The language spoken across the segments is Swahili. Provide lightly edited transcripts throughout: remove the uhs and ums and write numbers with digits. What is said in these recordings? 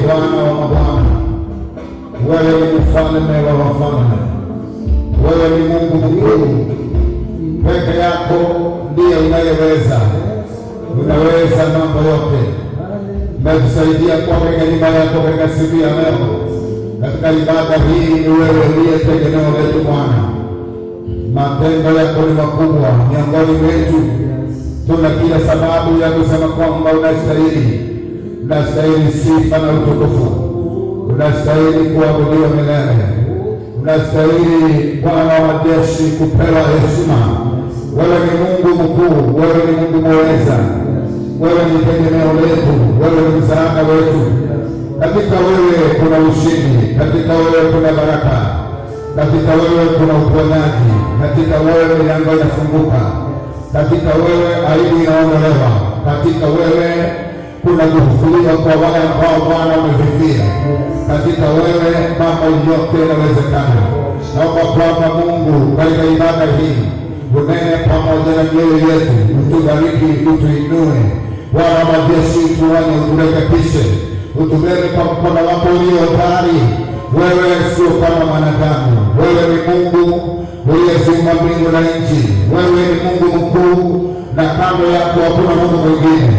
Bwana wa mabwana, wewe ni mfalme wa wafalme, wewe ni Mungu mkuu. Peke yako ndiye unayeweza, unaweza mambo yote. Umetusaidia kwa katika nyumba yako katika siku ya leo. Katika ibada hii ni wewe ndiye tegemeo letu Bwana. Matendo yako ni makubwa miongoni mwetu. Tuna kila sababu ya kusema kwamba unastahili, unastahili sifa na utukufu, unastahili kuabudiwa milele, unastahili Bwana wa majeshi kupewa heshima. Wewe ni Mungu mkuu, wewe ni Mungu mweza, wewe ni tegemeo letu, wewe ni msaada wetu. Katika wewe kuna ushindi, katika wewe kuna baraka, katika wewe kuna uponyaji, katika wewe milango inafunguka, katika wewe aibu inaondolewa, katika wewe kuna kufufuliwa kwa wale ambao Bwana umevifia. Katika wewe mambo yote yanawezekana. Naomba kwamba Mungu katika ibada hii unene pamoja na mioyo yetu, utubariki, utuinue. Bwana wa majeshi, tuone, uturekebishe, utubebe kwa mkono wako ulio hodari. Wewe sio kama mwanadamu, wewe ni Mungu uliyeziumba mbingu na nchi. Wewe ni Mungu mkuu na kando yako hakuna Mungu mwingine.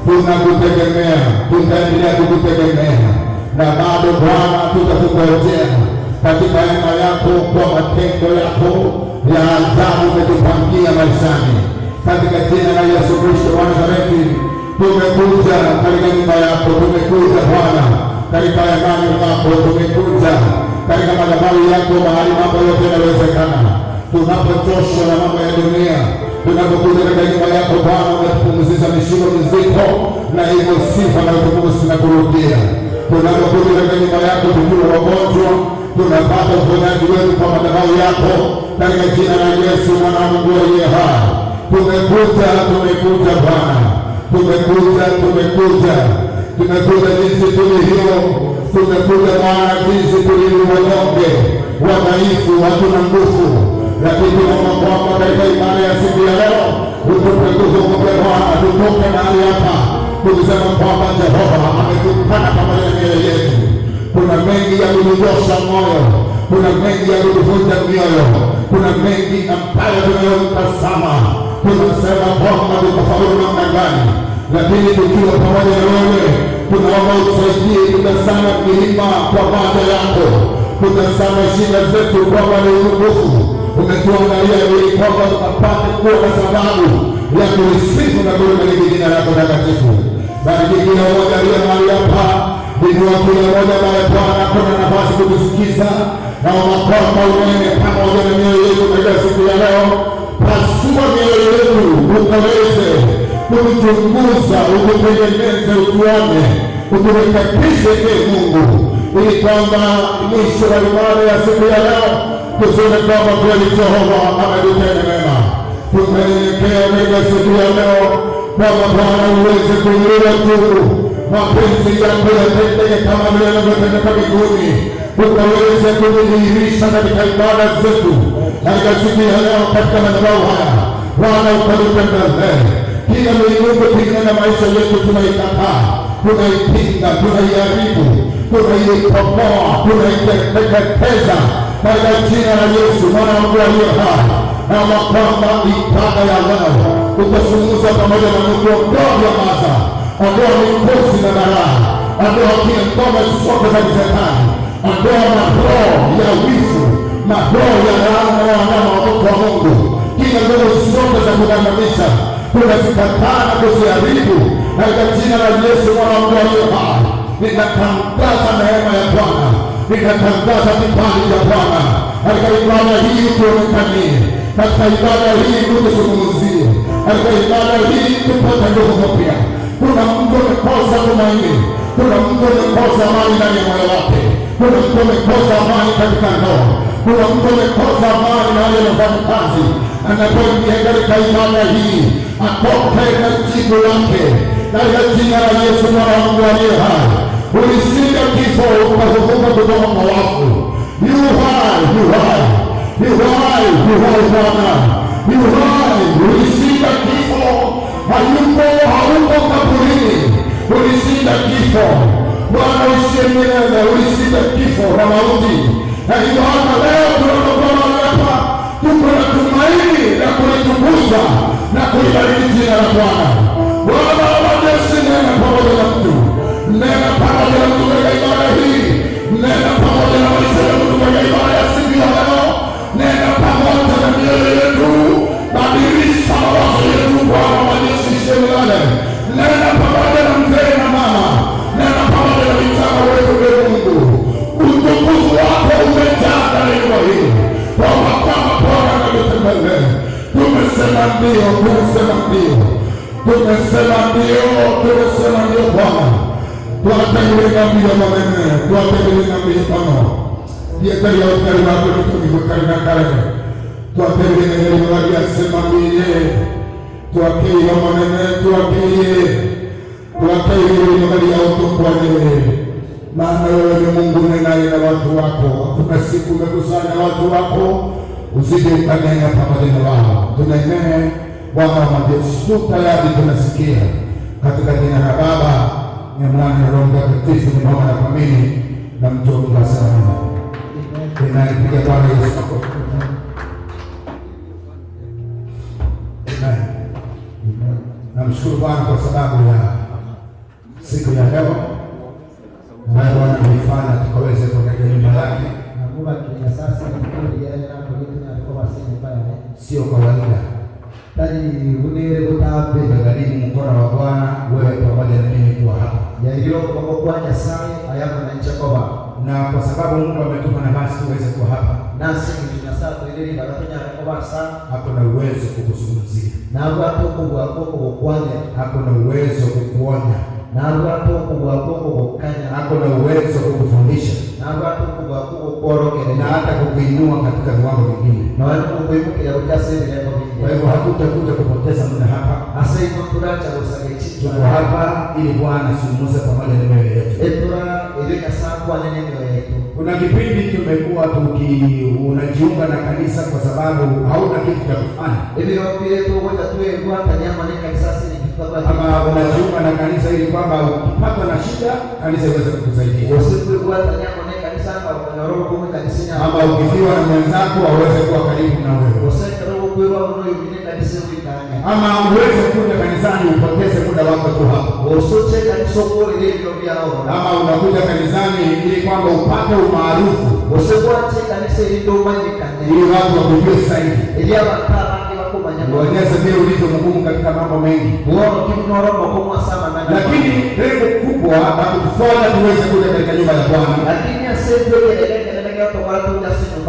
Tunakutegemea, tutaendelea kukutegemea, na bado Bwana tutakungojea katika hema yako kwa matendo yako ya ajabu umetupangia maishani. Katika jina la Yesu Kristo wa Nazareti, tumekuja katika nyumba yako, tumekuja Bwana katika hemani mwako, tumekuja katika madhabahu yako, mahali mambo yote yanawezekana. Tunapochoshwa na mambo ya dunia, tunapokuja katika nyumba yako Bwana, unatupumzisha mishipa mizito, na hivyo sifa na utukufu zinakurudia. Tunapokuja katika nyumba yako tukiwa wagonjwa, tunapata uponyaji wetu kwa madhabahu yako, katika jina la Yesu mwana wa Mungu aliye hai. Tumekuja, tumekuja Bwana, tumekuja, tumekuja, tumekuja jinsi tulivyo, tumekuja Bwana jinsi tulivyo, wanyonge, wadhaifu, hatuna nguvu, lakini tunaomba kwamba katika ibada ya siku ya leo utupe nguvu mpya Bwana, tutoke mahali hapa tukisema kwamba Jehova amekutana pamoja na mioyo yetu. Kuna mengi ya kutujosha moyo, kuna mengi ya kutuvunja mioyo, kuna mengi ambayo tunayotazama tunasema kwamba tutafaulu namna gani, lakini tukiwa pamoja na wewe tunaomba utusaidie kutazama milima kwa macho yako, kutazama shida zetu kwamba ni upungufu umetuangalia, ili kwamba tukapate kuwa na sababu ya kulisifu na kulibariki jina lako takatifu. Bariki kila mmoja aliye mahali hapa, inua kila mmoja ambaye Bwana kuna nafasi kutusikiza, na kwamba unene pamoja na mioyo yetu katika siku ya leo. Pasua mioyo yetu ukaweze kutuchunguza, ututengeneze, utuone, uturekebishe ee Mungu, ili kwamba mwisho wa ibada ya siku ya leo tuseme kwamba kweli Jehova ametutenda mema. Tumenyenyekea katika siku ya leo kwamba Bwana uweze kuinuliwa juu, mapenzi yako yatendeke kama vile yanavyotendeka mbinguni, ukaweze kujidhihirisha katika ibada zetu katika siku ya leo, katika madhabahu haya Bwana ukatutembelee. Kila miinuko kinyume na maisha yetu tunaikataa, tunaipinga, tunaiharibu, tunaikomboa, tunaiteketeza katika jina la Yesu mwana wa Mungu aliye hai. Naomba kwamba ibada ya leo utazungumza pamoja na Mungu, ondoa vyamaza, ondoa mikosi na balaa, ondoa kila ngome zote za kishetani, ondoa maroho ya wivu, maroho ya laana ya wanyama watoto wa Mungu, kila nguvu zote za kugandamiza tunazikataa na kuziharibu katika jina la Yesu mwana wa Mungu aliye hai. Ninatangaza neema ya Bwana, ninatangaza kibali cha Bwana katika ibada hii, tuonekanie katika ibada hii, utuzungumzie katika ibada hii, tupate nguvu mpya. Kuna mtu amekosa tumaini, kuna mtu amekosa amani ndani ya moyo wake, kuna mtu amekosa amani katika ndoa, kuna mtu amekosa amani na hali anafanya kazi. Anapoingia katika ibada hii atoke na jibu lake katika jina la Yesu mwana wa Mungu aliye hai. Ulishinda kifo ukafufuka kutoka kwa wafu. Yu hai, yu hai, yu hai, yu hai Bwana, yu hai. Ulishinda kifo, hayupo, hauko kaburini. Ulishinda kifo Bwana, ushindi uishie milele ulishinda kifo na mauti. Na hivyo hata leo tunapokuwa hapa tuko na tumaini la kulitukuza na kulibariki jina la Bwana. Bwana wa majeshi, nena pamoja na mtu, nena pamoja na mtu katika ibada hii, nena pamoja na maisha ya mtu katika ibada ya siku ya leo, nena pamoja na mioyo yetu, badilisha mawazo yetu Bwana wa majeshi milele. Nena pamoja na mzee na mama, nena pamoja na vijana wetu, ee Mungu. Utukufu wako umejaa ndani ya hii. Bwana kama Bwana anatutembelea. Tumesema ndio, tumesema ndio. Tumesema ndio, tumesema ndio Bwana. Tuwatengelee mbio manene, tuwatengelee mbio kama. Dietari ya wako tukivuka na kale. Tuwatengelee mbio ya sema mbio. Tuwakei manene, tuwakei. Tuwakei mbio ya utukufu. Maana wewe ni Mungu unenaye na watu wako. Hakuna siku umekusanya watu wako usije ukanena pamoja na wao. Tunenene Bwana wa majeshi, tu tayari tunasikia. Katika jina la Baba na Mwana na Roho Mtakatifu nimeomba na kuamini, na mtu wa Mungu asema amina. Amen. Piga Bwana Yesu makofi. Amen. Namshukuru Bwana kwa sababu ya siku ya leo ambayo Bwana ameifanya tukaweze kuwa nyumba yake. Sio kawaida. Umegharimu mkono wa Bwana wewe pamoja na mimi kuwa hapa. Na kwa sababu Mungu ametupa nafasi tuweze kuwa hapa, hakuna uwezo kukuzungumzia, hakuna uwezo kukuonya, hakuna uwezo kukufundisha na hata kukuinua katika viwango vingine. Kwa hivyo hakutakuja kupoteza muda hapa. Tuko hapa ili Bwana azungumze pamoja na mioyo yetu. Kuna kipindi tumekuwa unajiunga na kanisa kwa sababu hauna kitu cha kufanya. Ama unajiunga na kanisa ili kwamba ukipatwa na shida kanisa iweze kukusaidia. Ama ukifiwa na mwenzako aweze kuwa karibu na wewe. Ama uweze kuja kanisani upoteze muda wako tu hapo. Ama unakuja kanisani ili kwamba upate umaarufu, ili watu wakujue zaidi, uonyeshe vile ulivyo mgumu katika mambo mengi. Lakini lengo kubwa la kutufanya tuweze kuja katika nyumba ya Bwana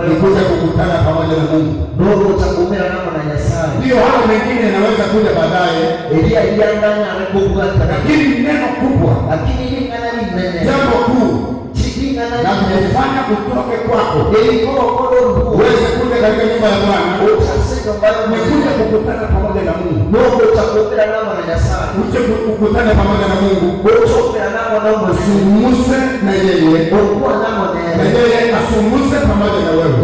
ni kuja kukutana pamoja na Mungu. Ndio hayo mengine yanaweza kuja baadaye, lakini neno kubwa, jambo kuu na kufanya kutoke kwako uweze kuja katika nyumba ya Bwana ni kuja kukutana pamoja na Mungu. Uje kukutana pamoja na Mungu, usungumze na yeye, na yeye asungumze pamoja na wewe.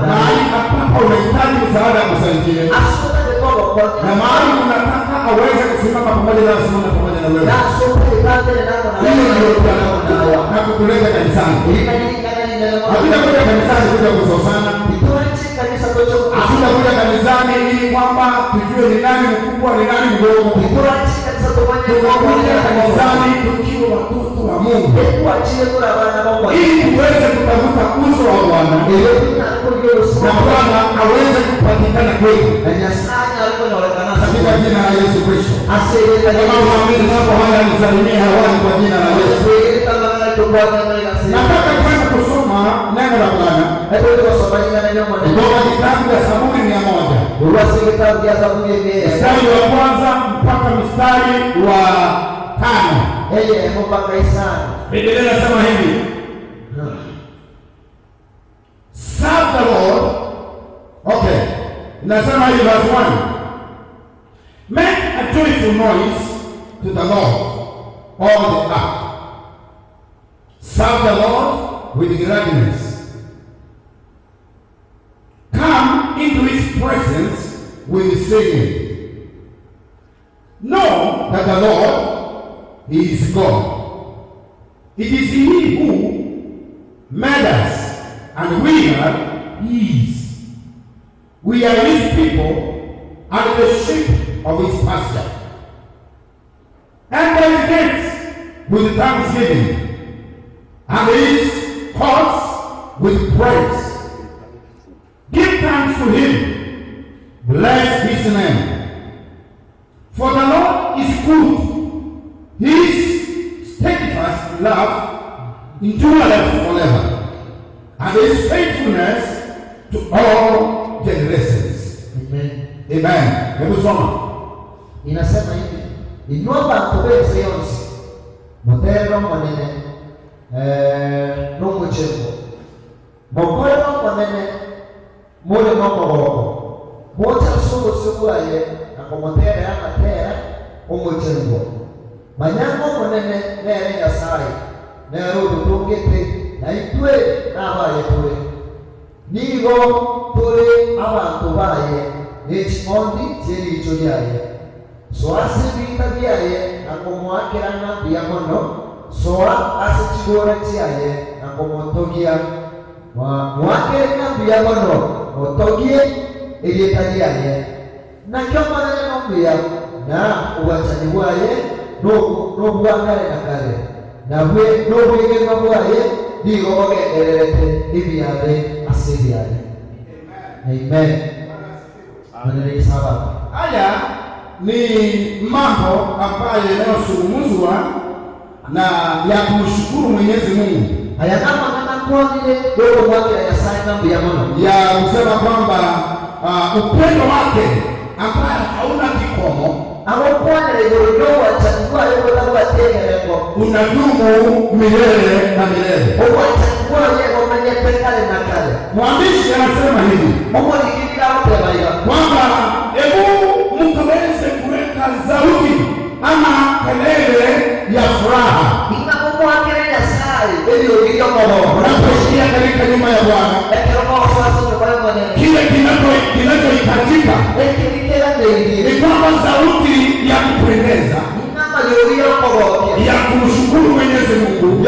Mahali ambapo unahitaji msaada akusaidie, na mahali unataka aweze kusimama pamoja na asimame pamoja na wewe. Hiyo ndio na kutuleta kanisani. Hatutakuja kanisani kuja kuzozana. Hatutakuja kanisani ili kwamba tujue ni nani mkubwa ni nani mdogo. Tunakuja kanisani tukiwa watoto wa Mungu ili tuweze kutafuta uso wa Bwana na Bwana aweze kupatikana kwetu katika jina la Yesu Kristo. Kama unaamini mambo haya, nisalimie hewani kwa jina la Yesu. Nataka tuweze kusoma neno la Bwana kutoka kitabu cha Zaburi 100 mstari wa kwanza mpaka mstari wa 5. Biblia inasema hivi: Serve the Lord. Okay. Inasema hivi verse 1. Make a joyful noise to the Lord, all the earth. Serve the Lord with gladness. Come into his presence with singing. Know that the Lord, he is God. It is he who made us, and we are his. We are his people and the sheep of his pasture. Enter his gates with thanksgiving, and his courts with praise. Give thanks to him, bless his name. For the Lord is good, his steadfast love endureth forever, and his faithfulness to all generations. Amen. Amen. Hebu soma. Inasema hivi, inywa bantu bese yonse motero monene n'omuchengo mokorero monene mule n'omugoko bocha subusubuaye nakomotera amatera omuchengo manyango monene nere Nyasaye nere otutungete na itwe nabaye tule nigo tule abantu baye n'ekimondi kyeriicho lyaye soa sebita byaye nakomwakirana mbuya mono soa ase chigora kyaye nakomotogia mwakirana mbuya mono motogie erieta lyaye nakyo manene nombuya na obwachani bwaye n'obwakale na kale nabwe n'obwegenwa bwaye nigo bogendererete ebyale ase ebyale. Amen. Amen. Haya ni mambo ambayo yanayozungumzwa na ya kumshukuru Mwenyezi Mungu. Haya kama kama ya kusema kwamba upendo wake ambaye hauna kikomo unadumu milele na milele. Mwandishi anasema hivi kwamba hebu mkaweze kuweka sauti ama kelele ya furaha unapoingia katika nyumba ya Bwana. Kile kinachohitajika ni kwamba sauti ya kupendeza ya kumshukuru Mwenyezi Mungu,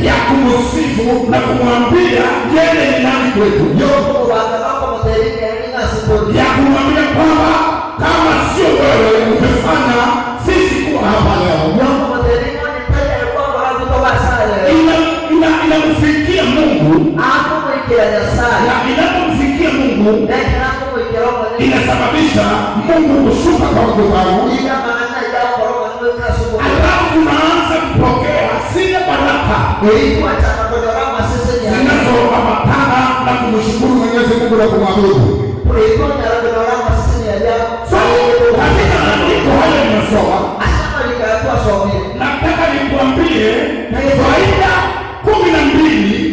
ya kumsifu na kumwambia yeye ni nani kwetu, ya kumwambia kwamba kama sio wewe umefanya sisi kuwa hapa leo. Inamfikia Mungu, na inapomfikia Mungu inasababisha Mungu kushuka kwa mkutano, alafu tunaanza kupokea zile baraka zinazoambatana na kumshukuru Mwenyezi Mungu na kumwabudu. So katika maandiko haya nimesoma, nataka nikuambie faida 12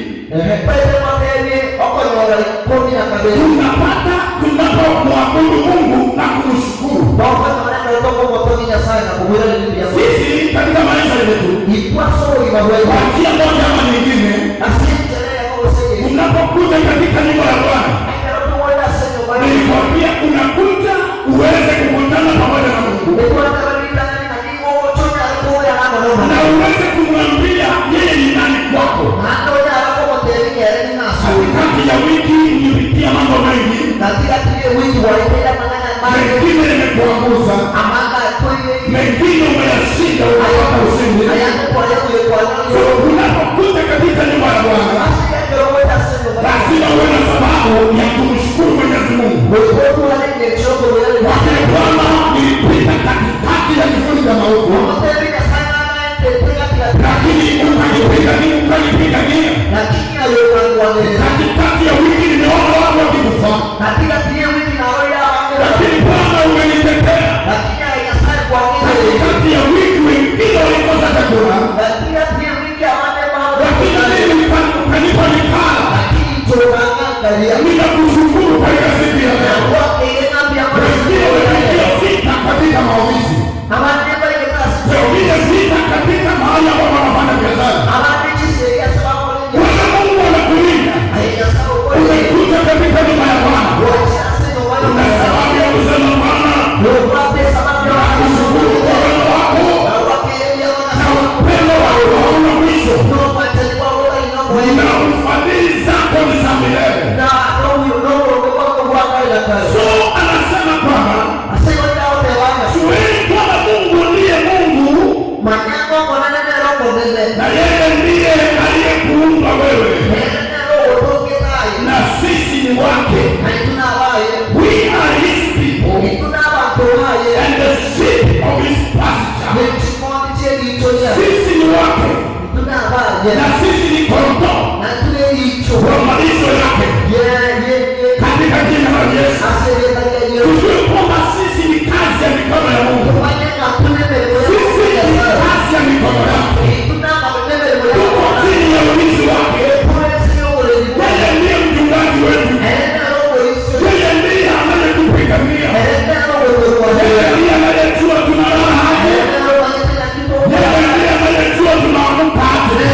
tunapata tunapomwabudu Mungu na kumshukuru. Sisi katika maisha yetu kwa njia moja ama nyingine, unapokuja katika nyumba ya Bwana, nilikwambia unakuja uweze kukutana pamoja na Mungu na uweze kumwambia yeye ni nani kwako. Katikati ya wiki ulipitia mambo mengi, mengine yamekuanguza, mengine umeyashinda, umepata ushindi. So unapokuja katika nyumba ya Bwana lazima uwe na sababu ya kumshukuru Mwenyezi Mungu. Kwa kwamba nilipita katikati ya kivuli cha mauti, lakini ukanipigania. Katikati ya wiki nimeona watu wakikufa, lakini Bwana umenitetea. Na sisi ni kondoo kwa malisho yake. Katika jina la Yesu. Tujue kwamba sisi ni kazi ya mikono ya Mungu. Sisi ni kazi ya mikono yake. Tuko chini ya ulinzi wake. Yeye ndiye mchungaji wetu. Yeye ndiye anayetupigania. Yeye ndiye anayejua tunalala aje. Yeye ndiye anayejua tunaamka aje.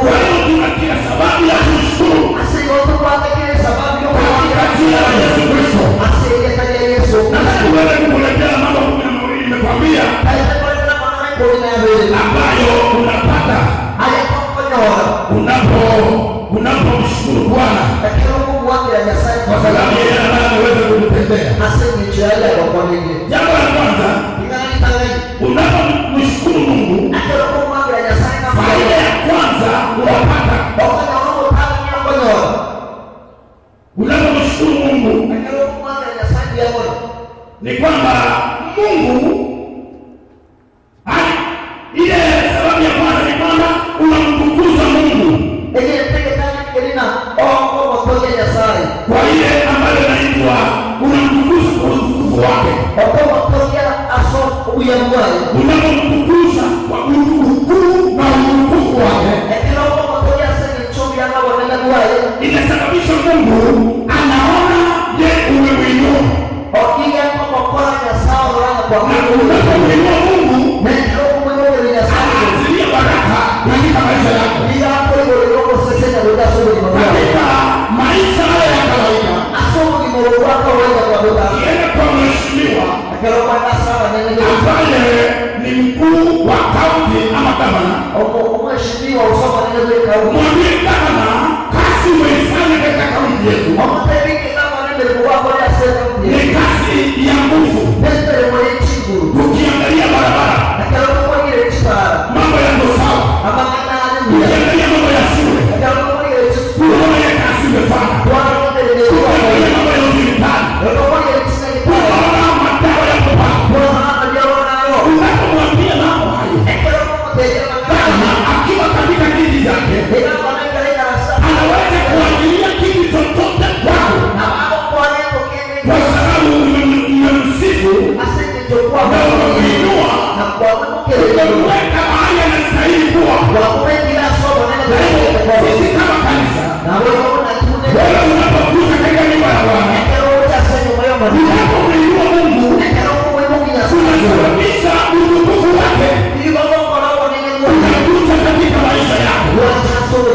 Kwa hiyo tuna kila sababu ya kushukuru katika jina la Yesu Kristo. Nataka niweze kukuletea mambo 12 nimekwambia ambayo unapata unapomshukuru Bwana, kwa sababu yeye anaweza kukutendea. Jambo la kwanza, unapomshukuru Mungu, faida ya kwanza unapata unapomshukuru Mungu ni kwamba Mungu, ile sababu ya kwanza ni kwamba unamtukuza Mungu kwa ile ambayo inaitwa unamtukuza kwa utukufu wake. Unapomtukuza kwa ukuu na utukufu wake, inasababisha Mungu anaona je, umemwinua. Na unapomwinua Mungu anaachilia baraka katika maisha yako. Katika maisha haya ya kawaida, ukienda kwa mheshimiwa ambaye ni mkuu wa kaunti ama gavana, mwambie gavana, kazi umeifanya katika kaunti yetu ni kazi ya nguvu. Ukiangalia barabara, mambo yako sawa. Ukiangalia mambo ya shule, unaona ile kazi umefanya. Ukiangalia mambo ya hospitali, unaona madawa yako pale. Unapomwambia mambo hayo, gavana akiwa katika kiti chake anaweza kuachilia kitu chochote kwako, kwa sababu umemsifu na umemwinua, umemweka mahali anastahili kuwa. Sisi kama kanisa, wewe unapokuja katika nyumba ya Bwana, unapomwinua Mungu, unasababisha utukufu wake unakuja katika maisha yako.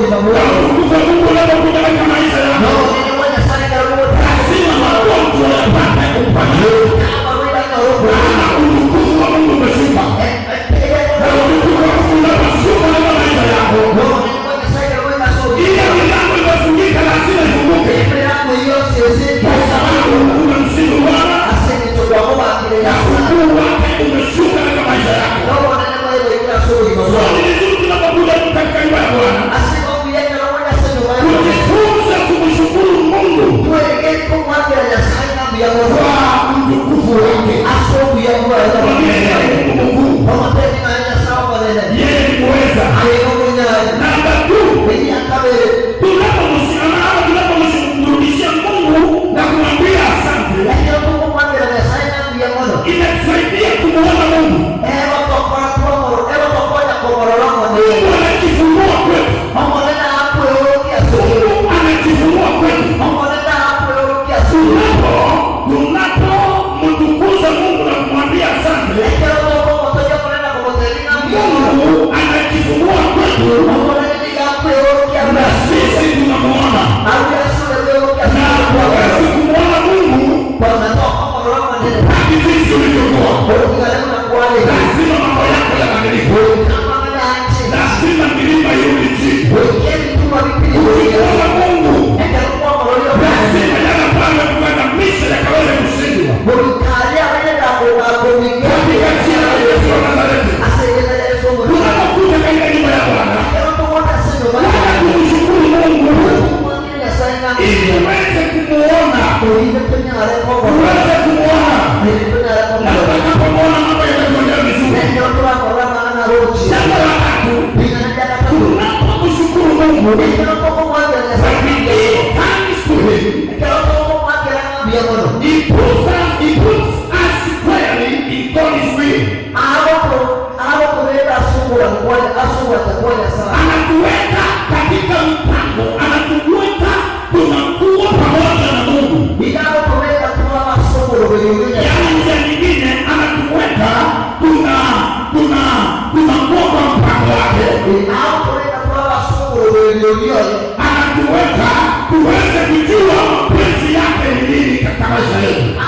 Na utukufu wa Mungu unapokuja katika maisha yako, lazima magonjwa yapate uponyaji. Maana utukufu wa Mungu umeshuka. Na utukufu wa Mungu unaposhuka katika maisha yako, ile milango imefungika lazima ifunguke, kwa sababu unamsifu Bwana na ukuu wake umeshuka katika maisha yako. So ni vizuri tunapokuja katika nyumba ya Bwana kujifunza kumshukuru Mungu kwa utukufu wake. Yeye ni Mungu mkuu, yeye ni mweza. Namba 2, tunapomsimama, tunapomrudishia Mungu na kumwambia asante, inatusaidia kumuona Mungu. Mungu anajifunua kwetu. Mungu anajifunua kwetu. Tunapomtukuza Mungu na kumwambia asante, Mungu anajifunua kwetu na sisi tunamuona. Na huwezi kumuona Mungu hadi jinsi ulivyokuwa. Mungu, when we give thanks to him, he puts us squarely in God's will. Anatuweka katika mpango, anatuweka tunakuwa pamoja na Mungu. Yaani njia nyingine anatuweka tunakuwa kwa mpango wake. Anatuweka tuweze kujua mapenzi yake ni nini katika maisha yetu.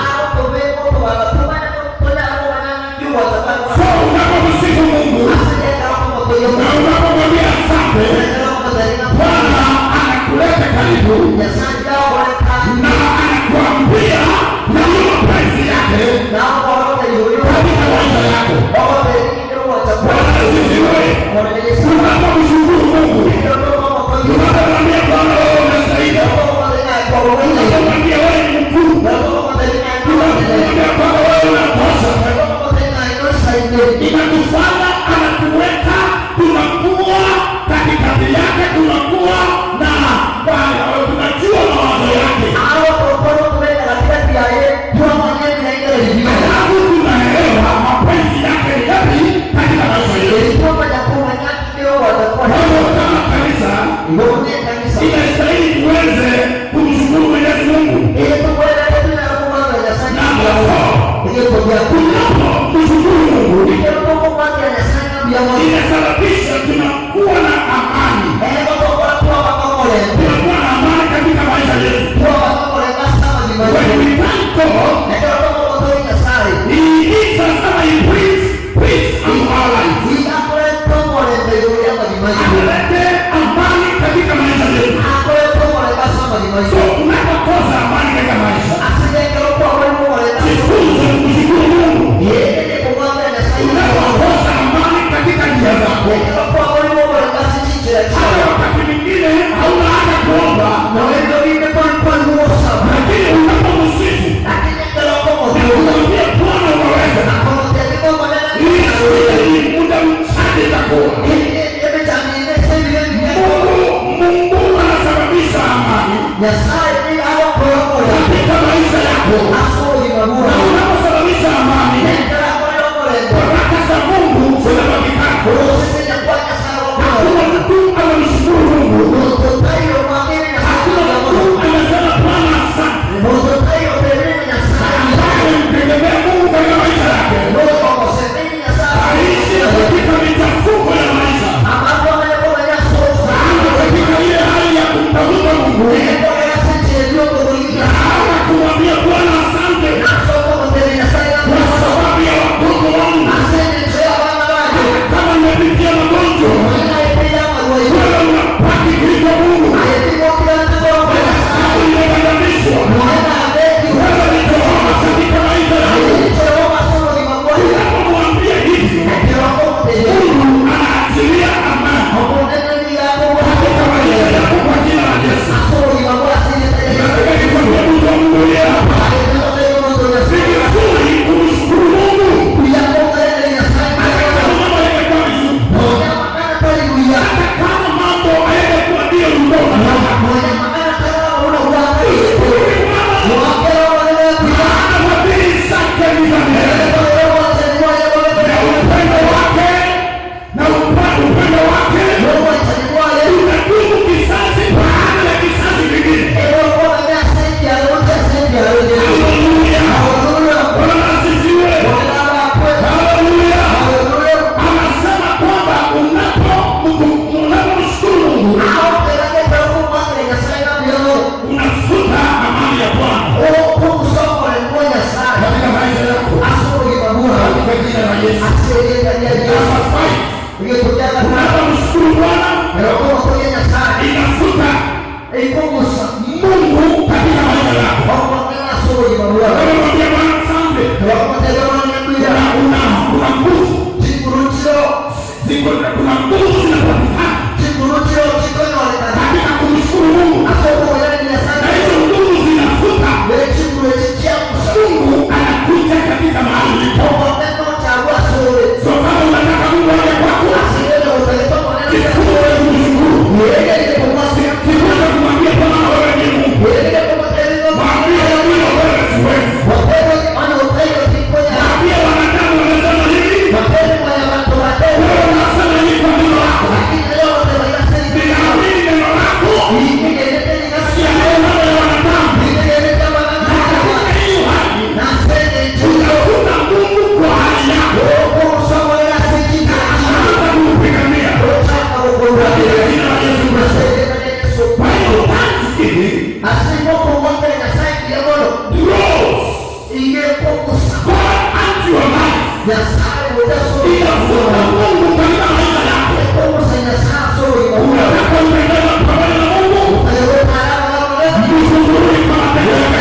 So unapomsifu Mungu na unapomwambia asante, Bwana anakuleta karibu na anakuambia na mapenzi yake katika maisha yako. Bwana asifiwe. Unapomshukuru Mungu, unapomwambia Bwana wewe unastahili, unapomwambia wewe ni mkuu, unapomwambia Bwana wewe unatosha, inatufanya anatuweka tunakuwa katikati yake, tunakuwa na tunajua mawazo yake, alafu tunaelewa mapenzi yake ni yapi katika maisha yetu. Kwa hiyo kama kanisa inastahili tuweze kumshukuru Mwenyezi Mungu. Tunapomshukuru Mungu inasababisha tunakuwa na amani. Tunakuwa na amani katika maisha yetu. When we thank God, he gives us and he brings peace in our life. Analete amani katika maisha yetu. So unapokosa amani katika maisha, jifunze kumshukuru Mungu. Unapokosa amani katika njia zako, hata wakati mwingine hauna haja kuomba, lakini unapomsifu na kumwambia Bwana unaweza, hii muda mchache itakuwa Mungu anasababisha amani katika Itafuta Mungu katika maisha yako. Unataka pamoja na Mungu, mshukuru kwa matendo yake.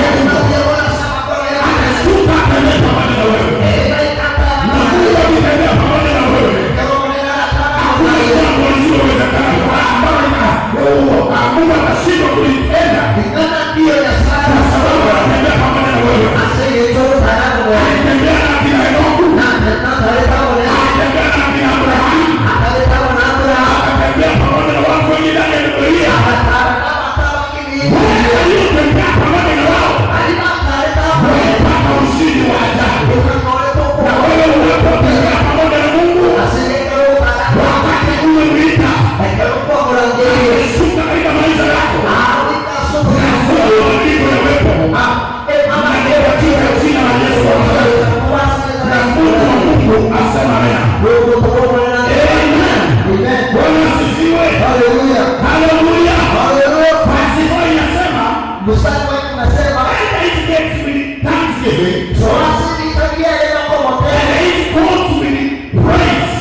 Atashuka atembee pamoja na wewe. Na Mungu akitembea pamoja na wewe, hakuna jambo lisilowezekana ambalo Mungu atashindwa kulitenda, kwa sababu anatembea pamoja na wewe. Alitembea na akina Enoku, alitembea na akina Abrahamu, akatembea pamoja na watu wengi ndani ya Biblia. Wale waliotembea pamoja na wao walipata ushindi wa ajabu. Na wewe unapotembea pamoja na Mungu, wakati umemwita, ameshuka katika maisha yako, lazima mabadiliko yawepo. Na katika jina la Yesu wa Nazareti, na mtu wa Mungu asema amena. Amen. Bwana asifiwe. Haleluya. Haleluya. Haleluya. Basi inasema Mstari wa nne unasema, enter his gates with thanksgiving and his courts with praise.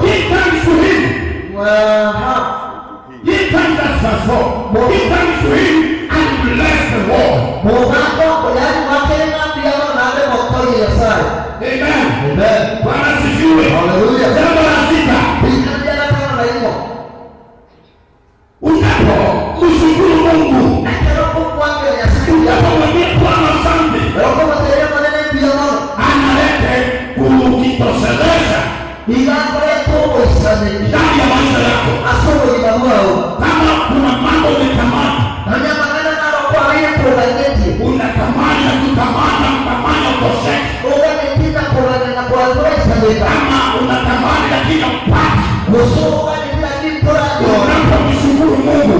Give thanks to him. Give thanks, that's verse 4. Give thanks to him and bless the Lord. Amen. Bwana asifiwe. Haleluya. Jambo la sita, unapomshukuru Mungu, unapomwambia Bwana asante, analete kujitosheleza ndani ya maisha yako. Kama kuna mambo umetamani, unatamani na kutamani na kutamani utosheke, kama unatamani lakini hupati, unapomshukuru Mungu,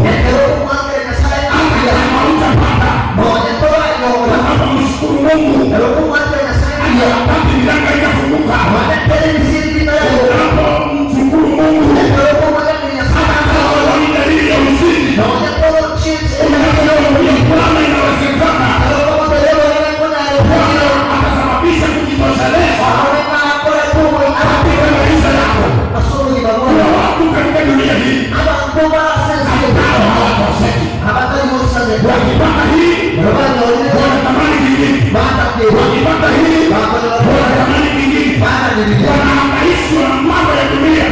hata kama hutapata, unapomshukuru Mungu, hata wakati milango haitafunguka, unapomshukuru Mungu, hata kama huoni dalili ya ushindi, unapomwambia Bwana inawezekana, Bwana atasababisha kujitosheleza katika maisha yako. Kuna watu katika dunia hii ambao hawatosheki. Wakipata hii wanatamani kingine, wakipata hii wanatamani kingine, wanahangaishwa na mambo ya dunia.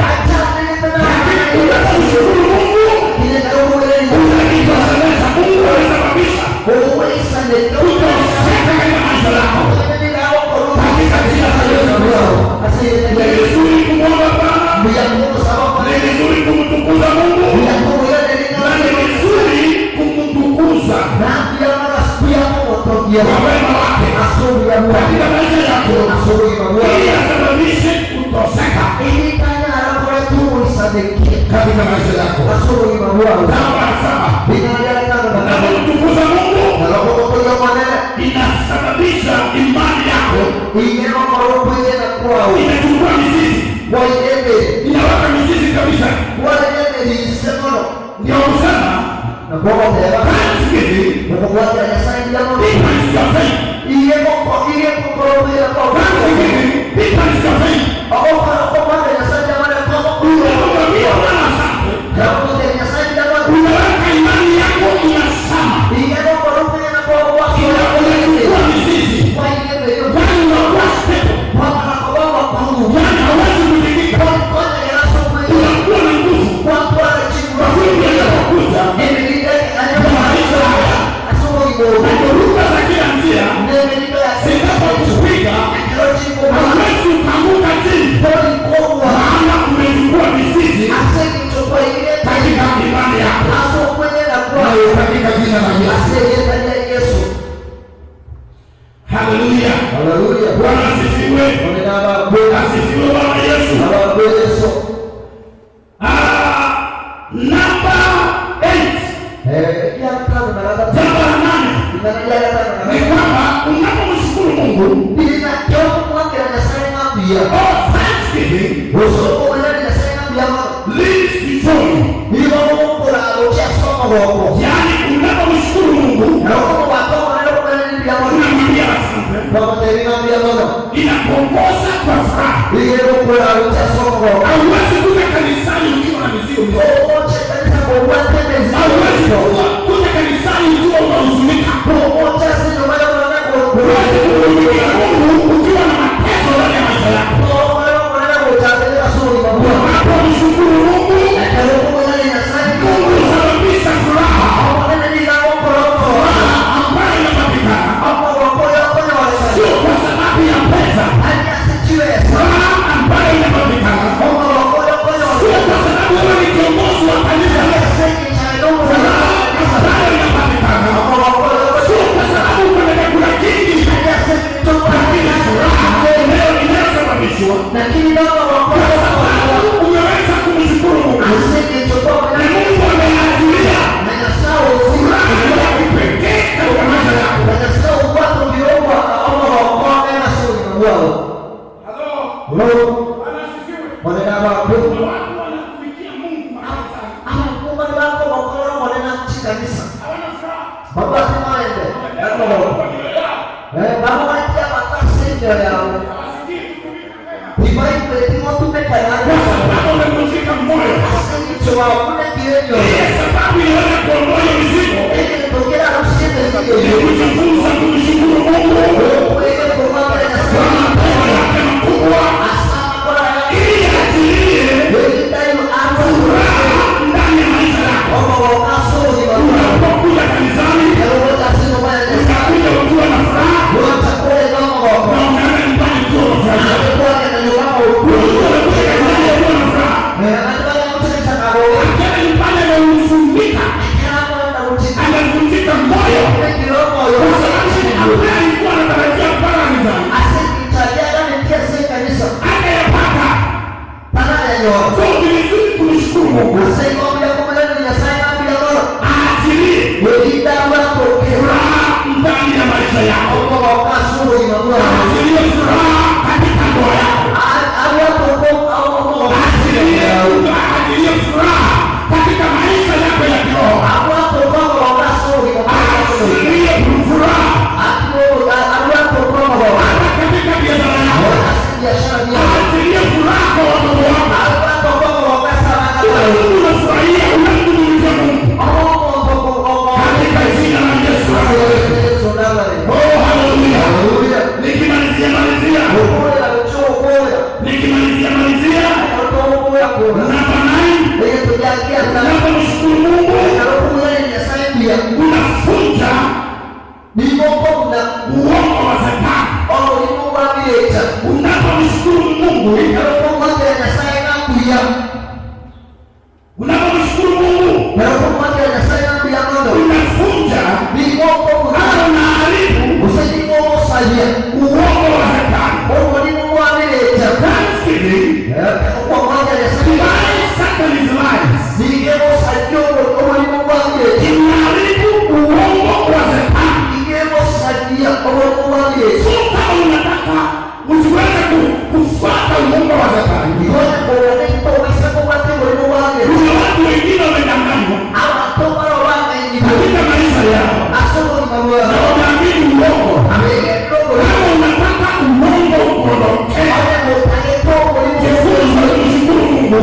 Lakini unapomshukuru Mungu unajitosheleza. Mungu anasababisha kutosheka katika maisha yako, katika jina la Yesu Kristo. Ni vizuri kumwomba Bwana, ni vizuri kumtukuza Mungu, na ni vizuri kumtukuza kwa wema wake katika maisha yako, ili asababishe kutosheka katika maisha yako. Jambo la saba, unapomtukuza Mungu inasababisha imani yako inachukua mizizi, inaweka mizizi kabisa. Ndio kusema thanksgiving deepens your faith. Thanksgiving deepens your faith. Unapomwambia Bwana asante, unaweka imani yako inasama, inachukua mizizi, yaani unakuwa stable, yaani hauwezi kutikika, unakuwa na nguvu. Mawimbi yanapokuja kwa maisha haya na dhoruba za kila njia zinapokupiga, hauwezi ukaanguka chini, maana umechukua mizizi katika imani yako. Katika jina la Yesu. Haleluya. Bwana asifiwe. Asifiwe Bwana Yesu. Namba 8. Jambo la nane ni kwamba unapomshukuru Mungu, all thanksgiving leads to joy. Yaani unapomshukuru Mungu unamwambia asante, inakuongoza kwa furaha. Hauwezi kuja kanisani ukiwa na mizigo mizito. Hauwezi kuja kanisani ukiwa unahuzunika. Huwezi kumtumikia Mungu ukiwa na mateso ndani ya maisha yako. Unapomshukuru Mungu, Mungu husababisha furaha. Furaha ambayo inapatikana sio kwa sababu ya pesa. Furaha ambayo inapatikana sio kwa sababu wewe ni kiongozi wa kanisa. Furaha ambayo inapatikana sio kwa sababu kuna chakula kingi, lakini furaha inayosababishwa kwa sababu umeweza kumshukuru Mungu na Mungu ameachilia furaha ya kipekee katika maisha yako. Halo, Bwana asifiwe. Kuna watu wanatumikia Mungu makanisani, hawana furaha. Hawasikii kutumika tena kwa sababu wamevunjika moyo. Ile sababu inaweza kuondoa hiyo mizigo ni kujifunza kumshukuru Mungu kwa matendo yake makubwa, ili aachilie furaha ndani ya maisha yako. Unapokuja kanisani, utakuja ukiwa na furaha na unaenda nyumbani ukiwa unafurahia. Unakuja kanisani ukiwa na furaha, akienda nyumbani amehuzunika, amevunjika moyo kwa sababu ambaye alikuwa anatarajia kupata kanisani hajayapata. So ni vizuri kumshukuru Mungu, aachilie furaha ndani ya maisha yako, aachilie furaha katika ndoa yako, aachilie furaha katika maisha yako ya kiroho, aachilie furaha hata katika biashara yako, aachilie furaha kwa watoto wako. Kila mtu unafurahia unamtumikia Mungu katika jina la Yesu. Oh, haleluya! Nikimalizia malizia, nikimalizia malizia, namba 9, unapomshukuru Mungu unafunja uongo wa Shetani. Unapomshukuru Mungu, unapomshukuru Mungu unafunja hata unaharibu uongo wa Shetani. Thanksgiving denies Satan's lies. Inaharibu uongo wa Shetani. So kama unataka usiweze kufuata uongo wa Shetani, kuna watu wengine wamedanganywa katika maisha yao na wameamini uongo. Kama unataka uongo uondoke, jifunze kumshukuru Mungu.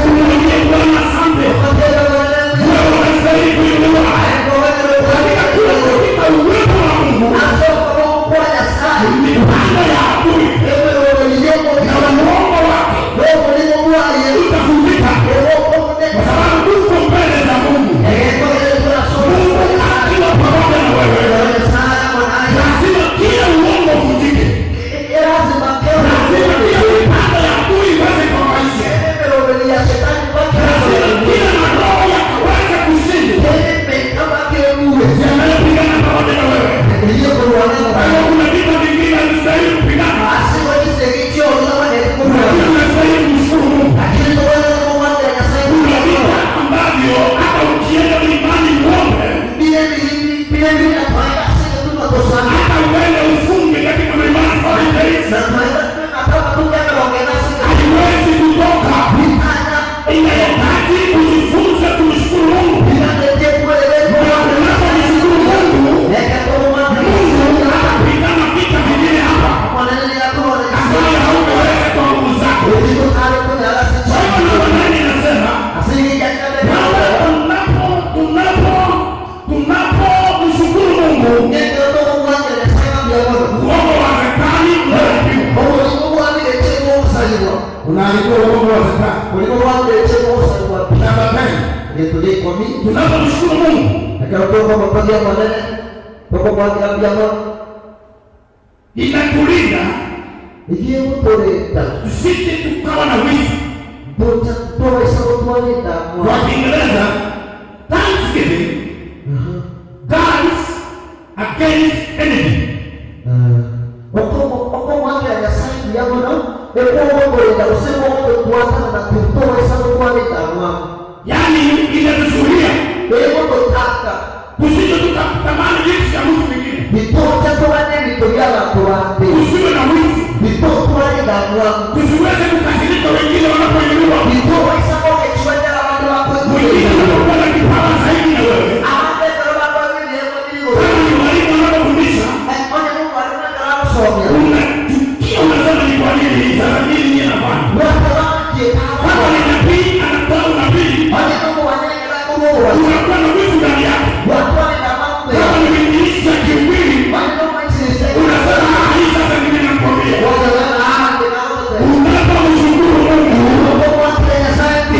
Umwambie Bwana asante, wewe unastahili kuinuliwa. Katika kila katika uwepo wa Mungu, mipango ya adui na uongo wake utavunjika, kwa sababu uko mbele za Mungu. Mungu akiwa pamoja na wewe, lazima kila uongo uvunjike, lazima kila mipango ya adui iweze kuangaisha, lazima kila maroho yakaweze kushinda yanayopigana pamoja na wewe. Kwa hiyo kuna vita vingine havistahili kupigana. Tunapomshukuru Mungu inatulinda tusije tukawa na wivu. Kwa Kiingereza, thanksgiving guards against enemy. Yaani inatuzuia tusije tukatamani vitu vya mtu mwingine. Tusiwe na wivu. Tusiweze kukasirika wengine wanapoinuliwa. Wengine wanapokuwa na kipawa zaidi na wewe. Kama ni mwalimu anapofundisha, unachukia, unasema ni kwa nini sasa mimi ndiye nafanya. Kama ni nabii anatoa unabii, unakuwa na wivu ndani yako. Kama ni mwinjilisti wa kimwili, unasema hii sasa mimi nakwambia. Unapomshukuru Mungu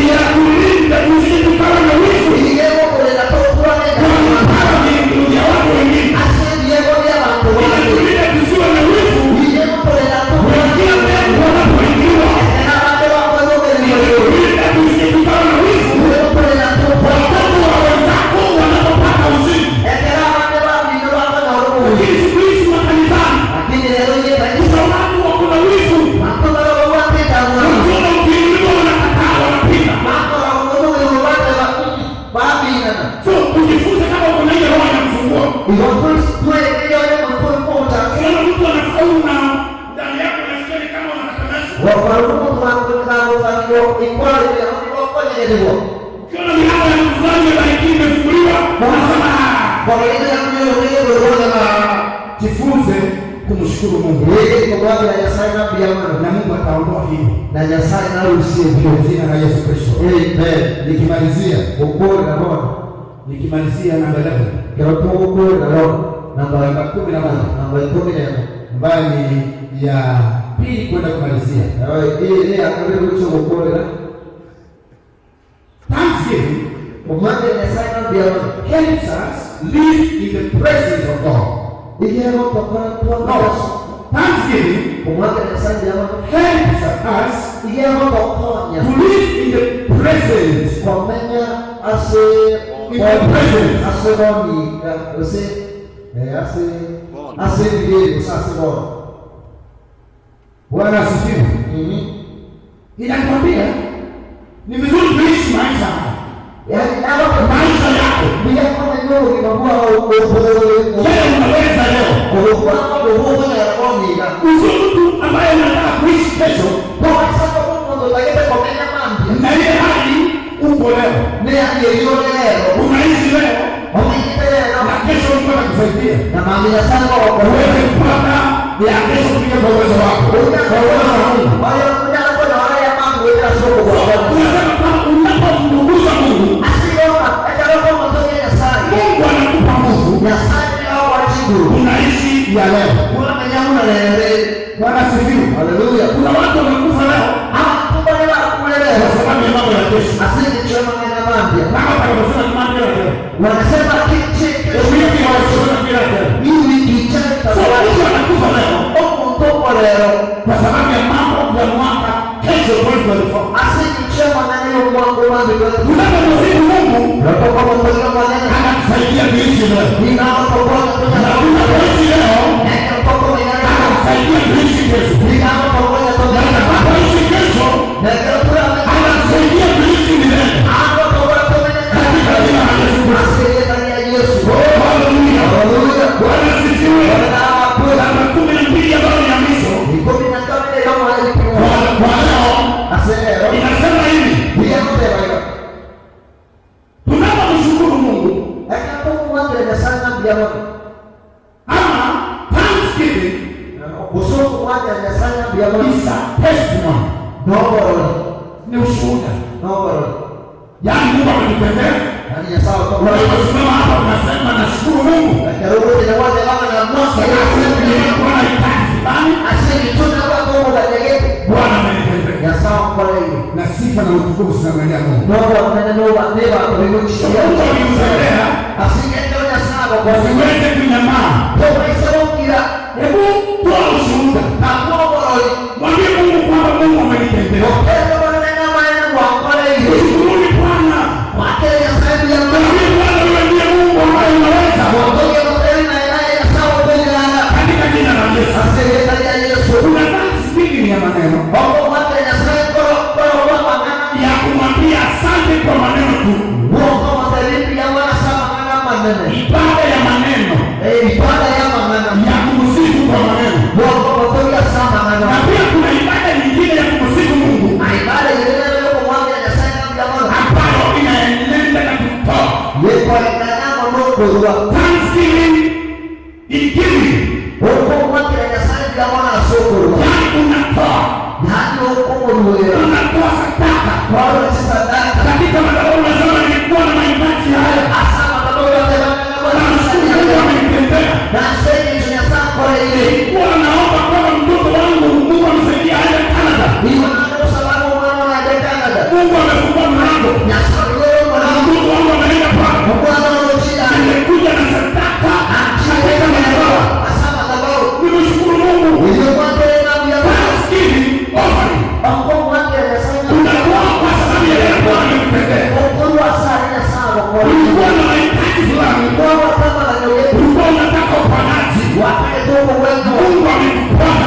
inakulinda usije tukawa na wivu kwa vipawa vya watu wengine. Inatulinda tusiwe na wivu wengine wanapoingiwa. Inatulinda tusije tukawa na wivu watoto wa wenzako wanapopata ushindi. Lakini siku hizi makanisani kuna watu wako na wivu. Wakiona ukiinuliwa wanakataa, wanapinga. So ujifunze kama uko na ile roho ya mfunguo. Ukiona mtu anafaulu na ndani yako unasikia ni kama unatamanishwa. Ukiona milango ya mtu fulani imebarikiwa, imefunguliwa, unasema jifunze kumshukuru Mungu. Na Mungu ataondoa hiyo. Kwa jina la Yesu Kristo. Amen. Nikimalizia namba 11. Namba 11 ambayo ni ya pili kwenda kumalizia. Thanksgiving helps us live in the presence of God. No. Thanksgiving helps us to live in the present. In the present. Bwana asifiwe. Inakwambia ni vizuri kuishi maisha haya. Maisha yako. Wewe unaweza leo. Usiwe mtu ambaye unataka kuishi kesho na ile hali uko leo. Unaishi leo na kesho Mungu atakusaidia. Uweze kupata ya kesho kupitia kwa uwezo wako. Kwa uwezo wa Mungu. Unasema kwamba unapomtukuza Mungu, Mungu anakupa nguvu. Unaishi ya leo. Bwana asifiwe. Haleluya. Kuna watu wamekufa leo kwa sababu ya mambo ya kesho. Kama watakaposema ni mambo ya leo. So mtu anakufa leo kwa sababu ya mambo ya mwaka kesho 2024. Unapomsifu Mungu anakusaidia kuishi leo. Na unapoishi leo anakusaidia kuishi kesho. Na utakapoishi kesho anakusaidia kuishi milele. Katika jina la Yesu Kristo. Oh, haleluya. Bwana asifiwe. Namba 12 ambayo ni ya mwisho kwa leo inasema hivi: tunapomshukuru Mungu ama thanksgiving is a testimony. Ni ushuhuda. Yaani Mungu ametutendea. Unaposimama hapa unasema nashukuru Mungu. Nilikuwa na hitaji fulani, Bwana amenitendea. Na si Sifa na utukufu zinamwendea Mungu. Usiweze kunyamaa. Hebu toa ushuhuda. Mwambie Mungu kwamba Mungu amenitendea. Mshukuruni Bwana. Mwambie Bwana wewe ndiye Mungu ambaye unaweza. Katika jina la Yesu. Kuna thanksgiving ya maneno ya kumwambia asante kwa maneno tu. Ibada ya maneno, ya kumsifu kwa maneno. Na pia kuna ibada nyingine ya kumsifu Mungu ambayo inaenenda na kutoa. Thanksgiving in giving. Yaani unatoa. Unatoa sadaka. Katika madhabahu unasema nilikuwa na mahitaji haya. Namshukuru Mungu amenitendea. Nilikuwa naomba kwamba mtoto wangu Mungu amsaidie aende Canada. Mungu amefungua mlango. Mtoto wangu ameenda pale. Nimekuja na sadaka katika madhabahu. Nimeshukuru Mungu. Thanksgiving offering. Unatoa kwa sababu ya yale Bwana amekutendea. Ulikuwa na mahitaji fulani. Ulikuwa unataka uponyaji. Mungu amekuponya.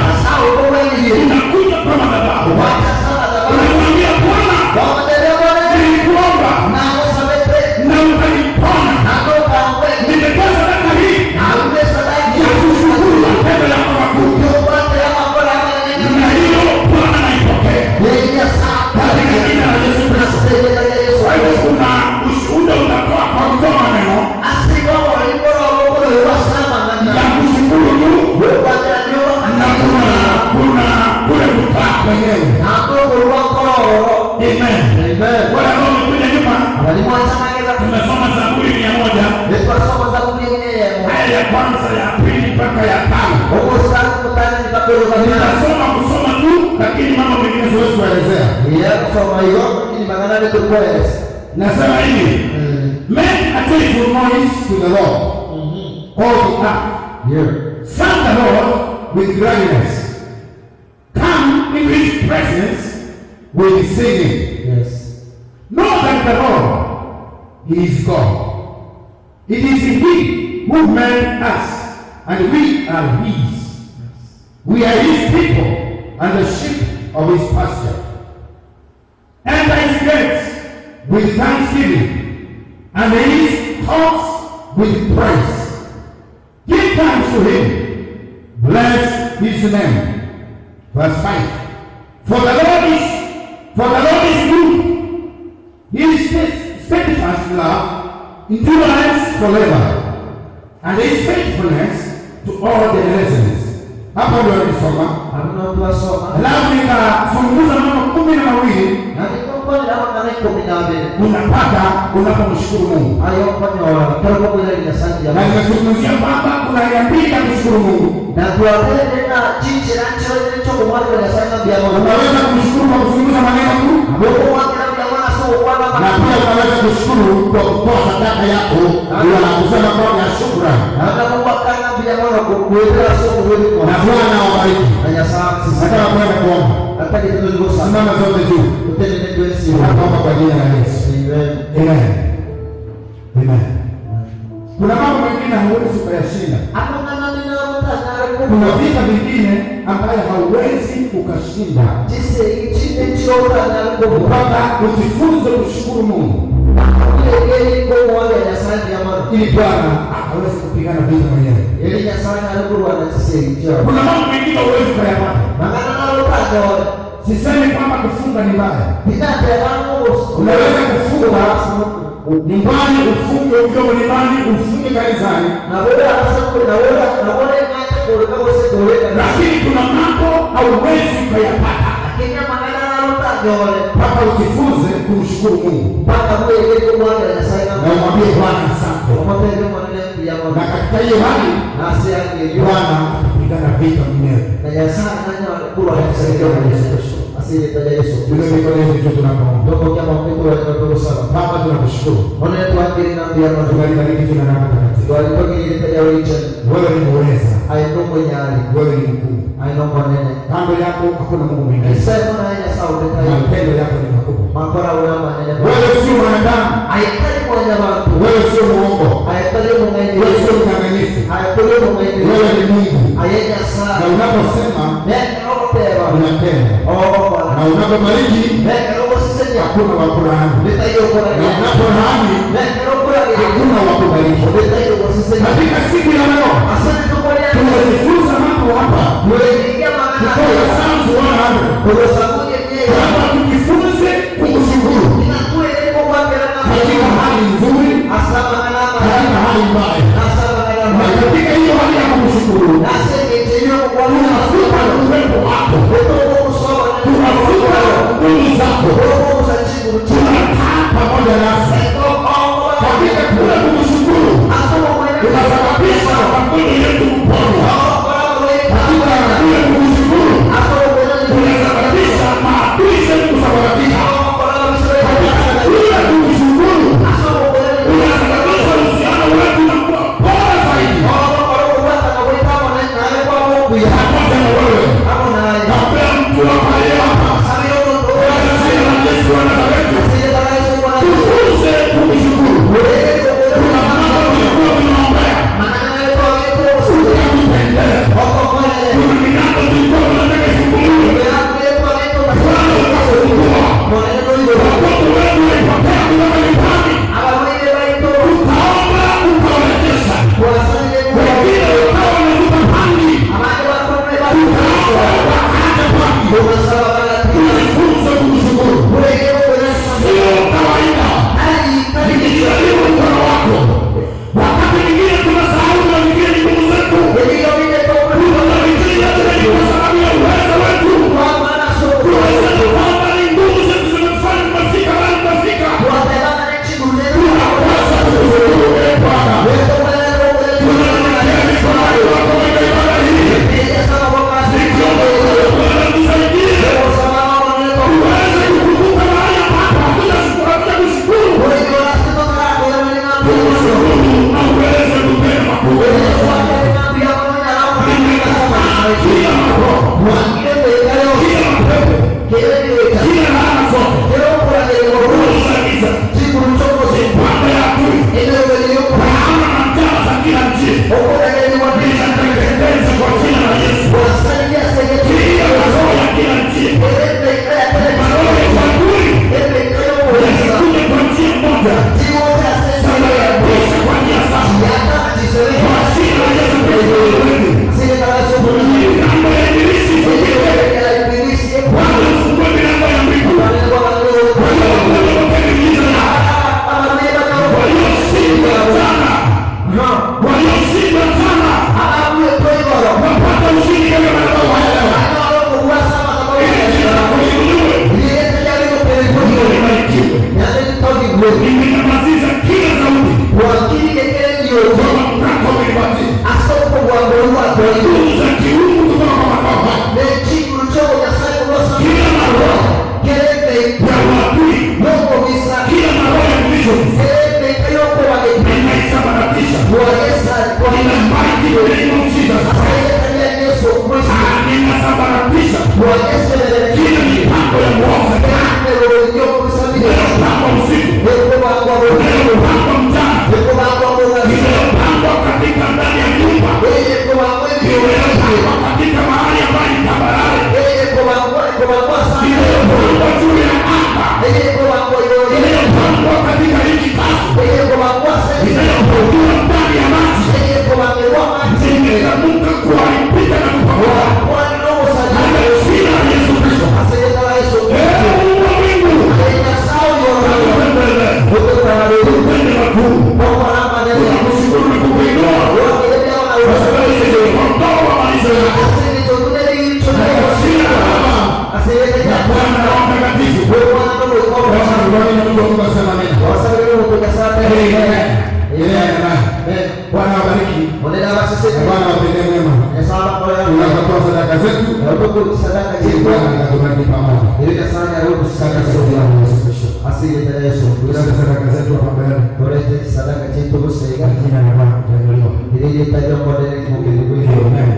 Unakuja kwa madhabahu. Unamwambia Bwana, nilikuomba na ukaniponya. Nimetoa sadaka hii ya kushukuru matendo yako makuu. Na hiyo Bwana naipokea katika jina la Yesu Kristo. Kwa hivyo kuna ushuhuda utatoa kwa kutoa maneno ya kushukuru tu, na kuna kule kutoa kwenyewe. Amen. Wale ambao wamekuja nyuma, tumesoma Zaburi 100 aya ya kwanza, ya pili mpaka ya 5. Nitasoma kusoma tu, lakini mambo mengine siwezi kuelezea. Nasema hivi: make a joyful noise to the Lord, all the earth. Serve the Lord with gladness. Come into his presence with singing. Know that the Lord, he is God. It is he who made us, and we are his. We are his people and the sheep of his pasture. Enter his gates with thanksgiving, and his courts with praise. Give thanks to him. Bless his name. Verse 5. For the Lord is good. His steadfast love endures forever, and his faithfulness to all generations. Hapo ndio nilisoma. Alafu nikazungumza mambo 12 unapata unapomshukuru Mungu. Na nimezungumzia kwamba kuna aina mbili ya kushukuru Mungu. Unaweza kumshukuru kwa kuzungumza maneno tu, na pia unaweza kushukuru kwa kutoa sadaka yako na kusema kwa ya shukrani. Na Bwana awabariki. Nataka kwenda kuomba. Simama zote juu. Tunaomba kwa jina la Yesu. Amen. Amen. Kuna mambo mengine hauwezi kuyashinda. Kuna vita vingine ambayo hauwezi ukashinda mpaka ujifunze kushukuru Mungu, ili Bwana akaweze kupigana vita mwenyewe. Kuna mambo mengine hauwezi kuyapata. Sisemi kwamba kufunga ni mbaya. Unaweza kufunga nyumbani, ufunge ukiwa nyumbani, ufunge kanisani. Lakini kuna mambo hauwezi kuyapata mpaka ujifunze kumshukuru Mungu na umwambie Bwana asante. Na katika hiyo hali Bwana atapigana vita mwenyewe. Tuinue mikono yetu juu tunapoomba. Baba, tunakushukuru. Tunalibariki jina lako takatifu. Wewe ni mweza. Wewe ni mkuu. Kando yako hakuna Mungu mwingine. Matendo yako ni makubwa. Wewe sio mwanadamu. Wewe sio muongo. Wewe sio mdanganyifu. Wewe ni Mungu. Na unaposema unatenda. Na unapobariki hakuna wa kulaani. Na unapolaani hakuna wa kubariki. Katika siku ya leo tumejifunza mambo hapa. Kutoka Psalms 100. Kwamba tujifunze kukushukuru katika hali nzuri, katika hali mbaya. Na katika hiyo hali ya kukushukuru tunafuta uwepo wako, tunafuta nguvu zako, tunakaa pamoja nasi katika kule kukushukuru. Tunasababisha magonjwa yetu kuponywa. Katika kule kukushukuru tunasababisha maadui zetu kusababisha. Katika kule kukushukuru tunasababisha uhusiano wetu na kuwa bora zaidi pamoja na wewe. Nampea mtu hapa aliye hapa katika jina la Yesu wa Nazareti, tufunze kukushukuru. Kuna mambo tulikuwa tunaombea ukatutendea. Kuna milango tulikuwa tunataka ifunguliwe, Bwana ukafungua. Watoto wetu walipotea kutoka nyumbani, ukaomba ukawarejesha. Wengine wakawa wanavuta bangi, ukaomba wakaacha bangi. Tujifunze kukushukuru, sio kawaida. Nikijaribu mkono wako, wakati mwingine tunasahau na mwingine ni nguvu zetu. Tunafikiria ni kwa sababu ya uwezo wetu. Tunasema kwamba ni nguvu zetu zimefanya tumefika mahali tumefika. Tunapaswa kukushukuru wewe Bwana. Tunanyenyekea mikononi mwako katika ibada hii. Nikiomba wewe Bwana tusaidie tuweze kukumbuka mahali ambapo hatujakushukuru. Tukushukuru na uweze kutenda makubwa. Kila maroho, kila mapepo, kila laana zote, roho za giza, mipango ya adui, laana na njama za kila njia, ninateketeza kwa jina la Yesu. Kila roho ya kila njia, maroho ya uadui yasikuja kwa njia moja, sababisha kwa njia saba, kwa jina la Yesu Kristo wetu. Milango ya ibilisi ifungike. Bwana ufungue milango ya mbingu. Waliokuja miujiza yao, walioshindwa jana, walioshindwa jana wapate ushindi katika madhabahu haya leo. Ili jina lako liinuliwe, libarikiwe. Nimenyamazisha kila sauti kwa mamlaka umenipatia. Nguvu za kiungu kutoka kwa makao haya. Kila maroho ya uadui, kila maroho ya divisions, ninaisambaratisha. In the mighty name of Jesus Christ. Ninasambaratisha kila mipango ya mwovu inayopangwa usiku, inayopangwa mchana, inayopangwa katika ndani ya nyumba, inayopangwa katika mahali ambayo ni tambarare, inayopangwa juu ya anga, inayopangwa katika nchi kavu, inayopangwa ndani ya maji, zimetamka kuharibika na kupamoka. Katika jina la Yesu Bwana atubariki pamoja. Sadaka zetu hapa mbele. Jina la Bwana litainuliwa. Amen.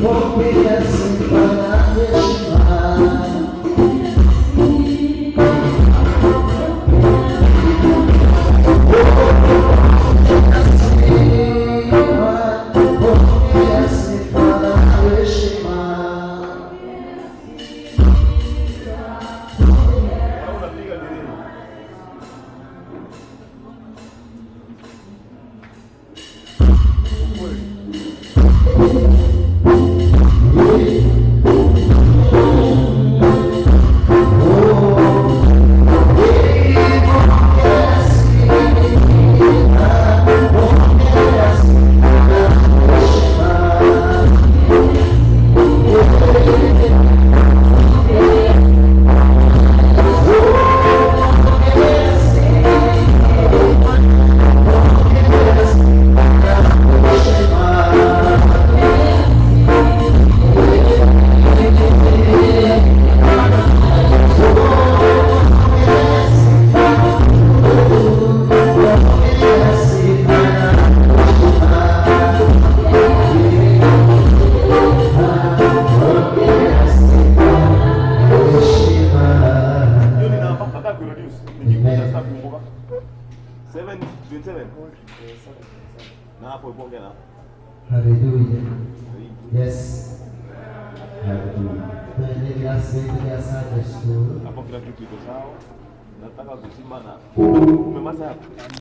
God bless you. Hallelujah. Yes. Hallelujah. Hapo kila kitu iko sawa. Nataka kuzima na umemaza hapo.